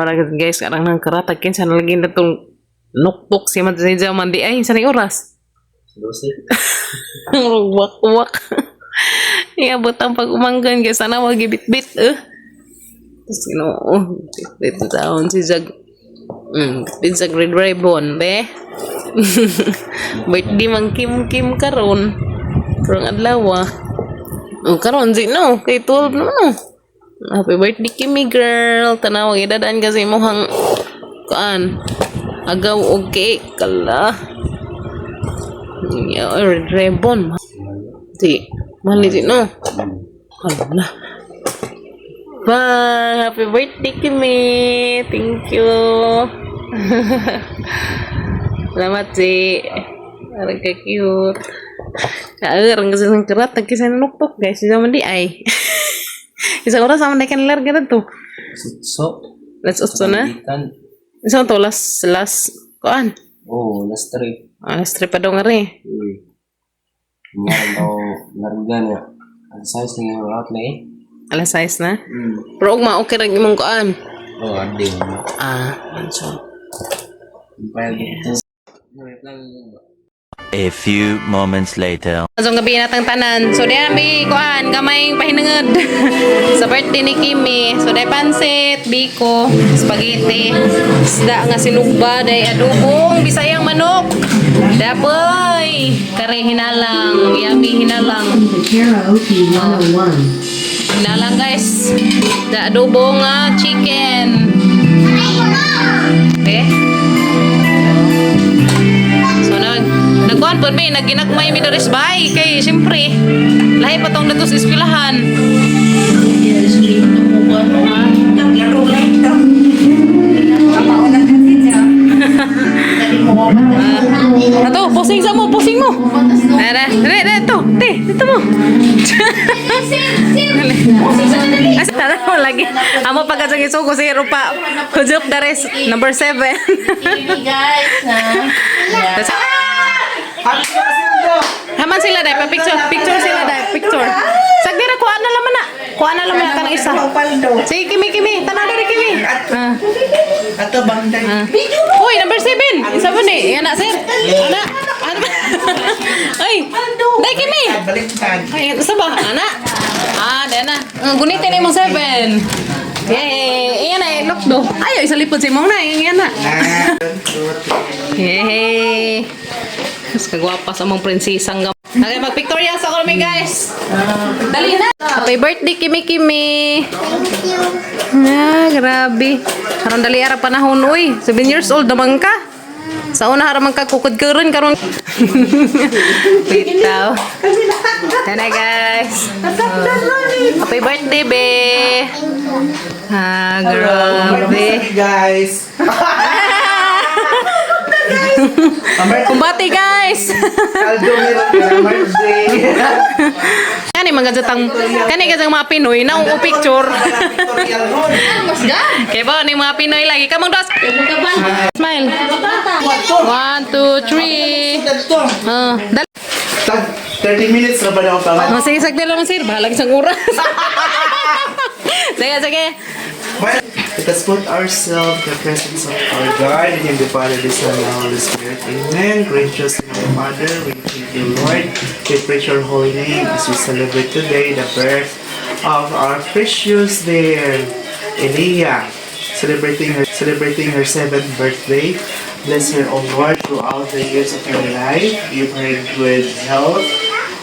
Para guys, karang nang karatag kinsa na lagi na tong nuktok si man sa man di ay sa oras. 12. Wak-wak. Iabot ang pag-umanggan guys. Sana wag gibit-bit eh. Tapos ginoo, bit taon si Zag. Bit sa red ribbon, be. Birthday man Kim Kim karon. Karong adlaw. Oh, karon si no, kay 12 naman no. Happy birthday, Kimmy girl. Tanaw idadaan kasi imong kuan. Agaw og cake kala. Yeah, red ribbon. Di, mali di no. Hala. Bye! Happy birthday, Kimi! Thank you! Salamat, si. Parang ka-cute. Kaarang kasi ng kerat, nagkisa na nuktok, guys. Isa man di ay. Isang oras naman na kan larga na to. So, Let's also na. Itan. Isang to, last, last, kuan. Oh, last 3. Ah, last trip pa daw nga rin. Meron daw larga niya. Ang size na yung out na eh. Alas 6 na. Pero ugma, okay rin imong kuan. Oh, ade. Ah, so. Payag ito. A few moments later. So, gabi natang tanan. So, diyan may kuan, gamay pahinangod sa birthday ni Kimi. So, day pansit, biko, spaghetti, isda nga sinugba, day adobong bisayang manok. Dapoy, kare hinalang, yummy hinalang. Karaoke 101. Hinalang guys. Da adobo nga chicken. Okay? So nag nagkuan po mi, nagginagmay mi diri sa bahay kay siyempre lahi pa tong datos eskwelahan. Ah, ato, posing sa mo, posing mo. Ara, dali, dali, to, te, dito mo. Asa tara mo lagi. Amo pagka sa isugo si Rupa. Hujok dares number 7. Guys, ha? Haman sila dai pa picture, picture sila dai, picture. Sagdira kuha na laman na. Kuha na laman na tanang isa. Sige, Kimi, Kimi, tanaw diri Kimi. Ah. Ato bangday. Ah. Uy, number 7. Isa ba ni? Yan na, sir. Ana. Ano ba? Ay. Dai Kimi. Baliktad. Ay, isa ba? Ana. Ah, dai na. Gunitin imong 7. Yay! Iyan na, look do. Ayo, isa lipod sa imong na. Iyan na. One, two, three. Yay! Mas kagwapa sa among prinsesang gam. Okay, mag-pictorial sa kami guys. Dali na. Happy birthday, Kimi Kimi. Thank you. Ah, grabe. Karon dali ara panahon uy. 7 years old naman ka. Sa una hara man ka kukod karon karon. Bitaw. Tana guys. Happy birthday, be. Ah, grabe. Guys. Kumbati guys. Aldo meron ka birthday. Kani mga jatang kani gajang mga Pinoy na oo picture. Kay ba ni mga Pinoy lagi kamong dos. Smile. One, two, three. Ah, dal. Tag 30 minutes na ba na ako pangat? Oh, sige, sagdi lang sir. Bahala isang oras. Sige, sige. Well, let us put ourselves in the presence of our God, in the name of the Father, the Son, and the Holy Spirit. Amen. Gracious and our Father, we thank you, Lord. We praise your holy name as we celebrate today the birth of our precious dear Elia, celebrating her seventh birthday. Bless her, O Lord, throughout the years of her life. Give her good health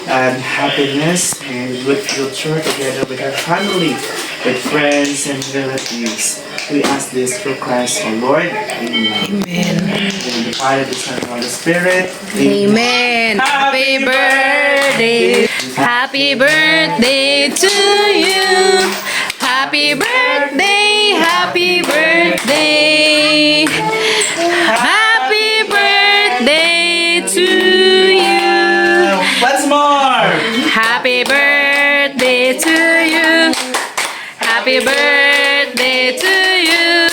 and happiness and good future together with her family, with friends and relatives. We ask this through Christ our Lord. Amen. Amen. In the Father, the Son, and the Holy Spirit. Amen. Happy birthday. Happy birthday to you. Happy birthday. Happy birthday. Happy birthday to you. Once more! Happy birthday to you. Happy birthday to you.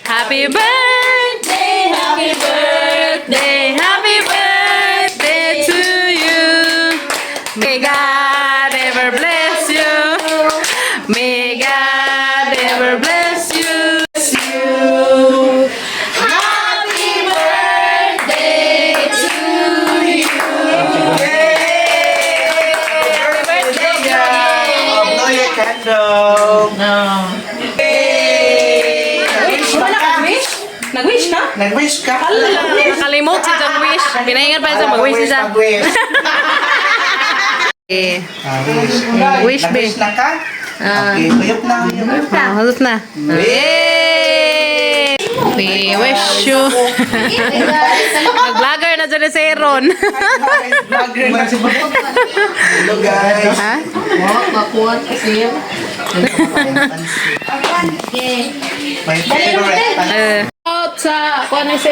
Happy birthday, happy birthday, happy birthday to you. May God ever bless you. May God ever bless you. Nag-wish ka? Nag-wish ka? Ala, nakalimot si Jang wish. Pinaingan pa siya, mag-wish siya. Mag-wish. Eh, Ah, wish. Wish, be. Nag-wish na ka? Ah. Okay, kuyop na. Kuyop na. Oh, halot na. Yay! We wish you. Nag-vlogger na dyan si Aaron. Vlogger na. Hello guys. Ha? My favorite. Eh. Out sa kuan ni si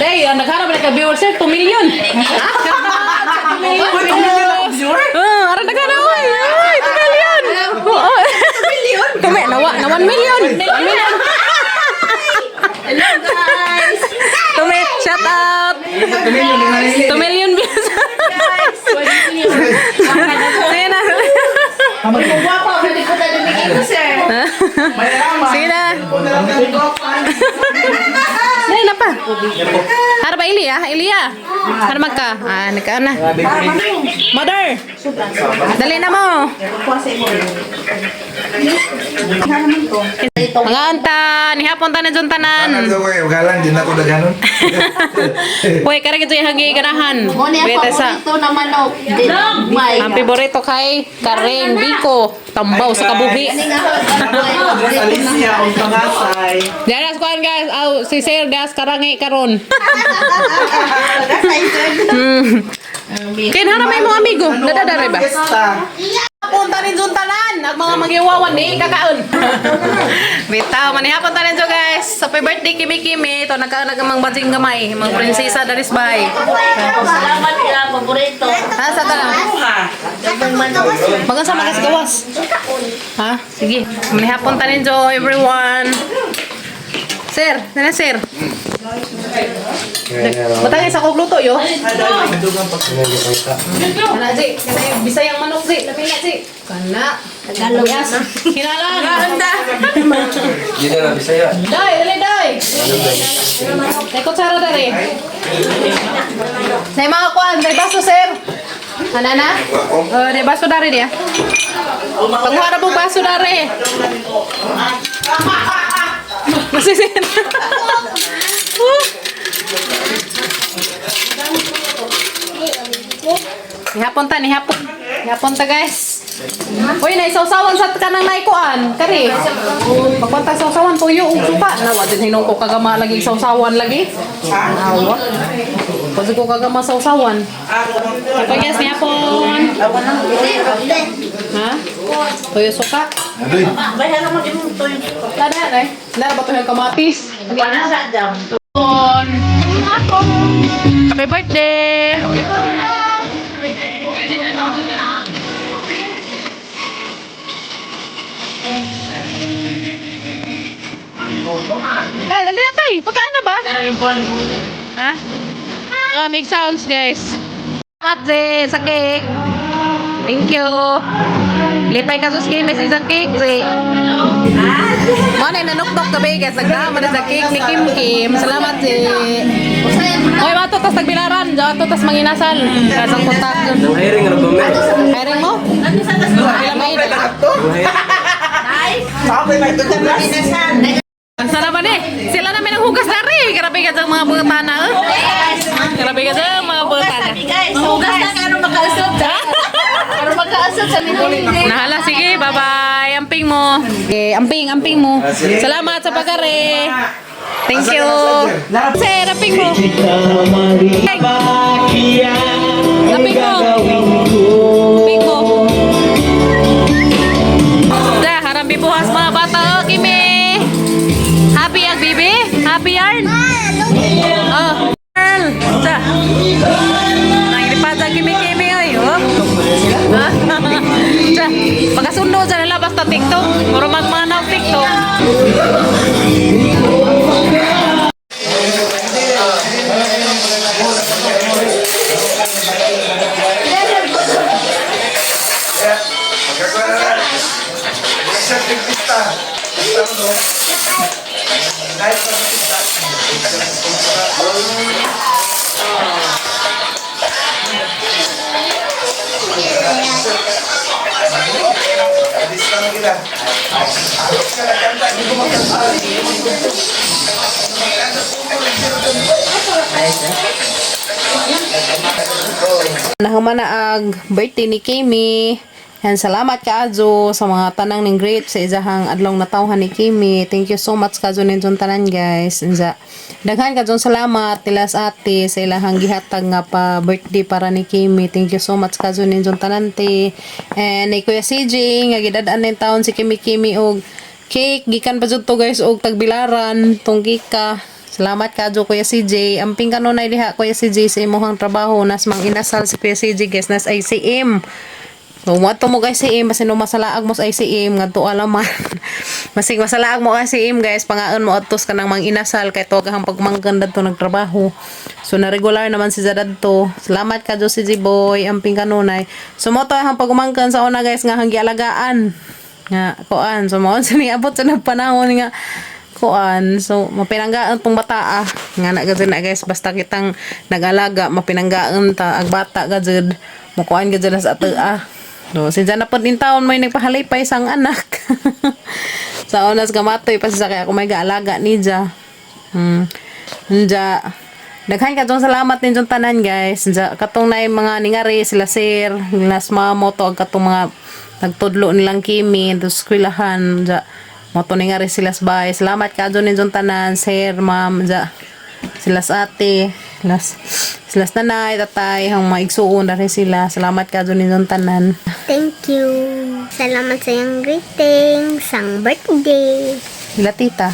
Day, ang naghanap na ka viewer sir, 2 million. Ha? 2 million. Viewer? Ah, aran naghanap oy. Ay, 2 million. Oo. 2 million. Tume, nawa na 1 million. 1 million. Hello guys! Tume, shout out. 2 million views. Sige na. Guwapo, pwede ko tayo bigay ko sir. Sige na. Dali na pa. Hara ba Ilya? Ilya. Hara magka. Ah, nagka na. Mother. Dali na mo. Mga anta, nihapon ta na dyan tanan. Galang din ako daganon. Uy, karang ito yung hagi ganahan. Mo ni ang Bete sa. paborito na manok. Di may. Ang paborito kay Kareng Biko, tambaw sa kabuhi. Alicia, ang pangasay. Diyan kuan guys, aw si Sir das karangi karon. Ken hara may mga amigo, nadadare ba? Fiesta. Punta rin dun tanan, ang mga magiwawan di kakaon. Bitaw, manihapon tanan jo guys. Happy birthday Kimi Kimi. Ito nagkaon nag mga bating gamay, mga prinsesa daris bay. Salamat ka, paborito. Ha sa tanan. Magan sa magas gawas. Ha? Sige. Manihapon tanan jo everyone. Sir, nana sir. Batangay sa kog luto yo. Kana ji, kana yung Bisayang manok ji, labi na ji. Kana. Tagalog. Yes. Kinalan. Di na lang, Bisaya. Dai, dali dai. Dai kutsara dali. Dai mga kuan, dai baso sir. Ana na? Oh, dai baso dari dia. Pagkuha na po baso dari. Masisin. Nihapon ta, nihapon. Nihapon ta guys. Uy, naisawsawan sa kanang naikuan. Kari. Pagpunta sawsawan, tuyo ug suka. Nawa din hinong ko kagama lagi sawsawan lagi. Nawa. Kasi ko kagama sawsawan. Kapag yes, nihapon. Ha? Tuyo suka. Adoy. Lada, ay. Lada ba tuyo kamatis? Panasa dam. Happy birthday! Ay, dali na tayo. Pagkaan na ba? Ha? Oh, make sounds, guys. Salamat, Zee, sa cake. Thank you. Lipay ka sus Kim, sa isang cake, Zee. Mo na nanukdok gabi, guys. Nagdama na sa cake ni Kim Kim. Salamat, Zee. Hoy, mato tas tagbilaran, jato tas manginasal. Kasang kontak. Nang hiring, ano ba may? Hiring mo? Pila may Ang sarap eh. Sila namin ang hugas na rin. Grabe ka sa mga butana. Eh. Grabe ka sa mga butana. Guys, hugas na ano makausap. Ano makausap sa minute. Nahala, sige. Bye-bye. Amping mo. Okay, amping, amping mo. Salamat sa pagkare. Thank you. Sir, amping mo. Amping mo. Amping mo. Da, harambi buhas mga bata. Oh, Kimi. Happy ang bibi? Happy yarn? Oh, girl. Da. Nangiripa sa Kimi Kimi oy. Oh. Ha? Da, pagkasundo sa nila basta TikTok. Muro magmanaw TikTok. Nahuman na ag birthday ni Kimi. And salamat kaayo sa mga tanang ning great sa isahang adlong natawhan ni Kimi. Thank you so much kaayo ninyong tanan, guys. Inza. Daghan kaadyo salamat nila sa ate sa ilahang gihatag nga pa birthday para ni Kimi. Thank you so much kaayo ninyong tanan, te. And ni Kuya CJ nga gidad-an ning taon si Kimi Kimi og cake gikan pa jud to, guys, og tagbilaran tong kika. Salamat kaayo, Kuya CJ. Amping kanunay diha, Kuya CJ, sa imong trabaho nas mang inasal si Kuya CJ, guys, nas ICM. So, mo mo guys ICM basin no masalaag mo sa ICM ngadto alaman. Masig masalaag mo ICM, guys, pangaon mo adtos kanang mang inasal kay tuwag ang pagmangkan dadto nagtrabaho. So na regular naman si dadto. Salamat kaayo, CJ boy, amping kanunay. So mo to ang pagmangkan sa una, guys, nga hang gialagaan nga kuan. So mao sa niabot sa panahon nga kuan, so mapinanggaan tong bata ah nga na gud na, guys. Basta kitang nag-alaga, mapinanggaan ta ag bata gud, mukuan gud na sa ato ah. So sinsa na pod in taon may nagpahalipay sang anak sa onas gamatoy pa sa kaya ako may gaalaga niya. Nja, daghan ka salamat ninyong tanan, guys. Nja, katong na mga ningari sila sir, nas mamo to ag katong mga nagtudlo nilang Kimi to eskwelahan nja. Mo to ningari sila sa bahay. Salamat ka ninyong tanan, sir, ma'am, nja. Sila sa ate, sila sa nanay, tatay, ang mga igsuon na rin sila. Salamat ka ninyong tanan. Thank you. Salamat sa iyong greetings, sang birthday. Sila tita.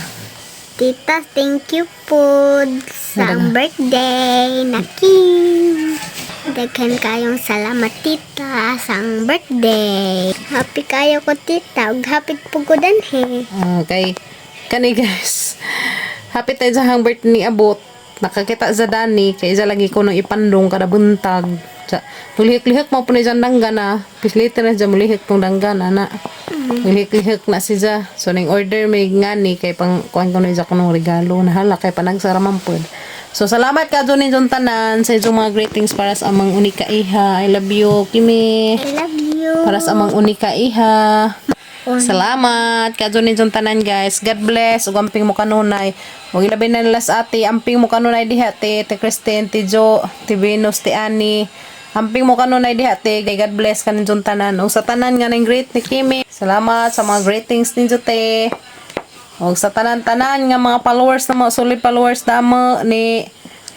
Tita, thank you po sa ang birthday na Kim. Daghan kayong salamat, tita, sa ang birthday. Happy kayo ko, tita, ug happy po ko danhi. Okay. Kani, guys. Happy tayo sa hang birthday ni Abot. Nakakita sa Dani. Kay isa lagi ko nang ipandong kada buntag. Sa, mulihik-lihik mo po ni dyan danggan na. Pislita na siya mulihik tong danggan ana. Mulihik-lihik na siya. So ning order may ngani kay pang kuan ko na isa ko ng regalo. Nahala kay panagsara man pod. So salamat ka doon ninyong tanan sa inyong mga greetings para sa amang unika iha. I love you, Kimi. I love you. Para sa amang unika iha. Salamat kadto ninyong tanan, guys. God bless ug amping mo kanunay. Ug ilabi na nila sa ate, amping mo kanunay diha te, te Christine, te Jo, te Venus, te Annie. Amping mo kanunay diha te. God bless kaninyong tanan. Ug sa tanan nga ning great ni Kimi. Salamat sa mga greetings ninyo, te. Ug sa tanan-tanan nga mga followers na mga solid followers damo ni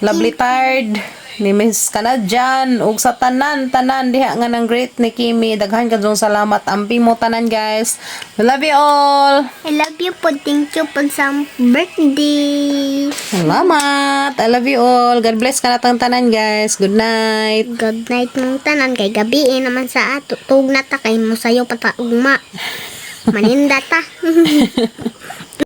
Lovely Tired, ni Miss Canadian, ug sa tanan-tanan diha nga nang great ni Kimi, daghan kaayong salamat. Amping mo tanan, guys. We love you all. I love you po. Thank you po sa birthday. Salamat. I love you all. God bless kanatong tanan, guys. Good night. Good night mong tanan kay gabi eh naman sa ato. Tug na ta kay mo sayo pa ta ugma. Maninda ta.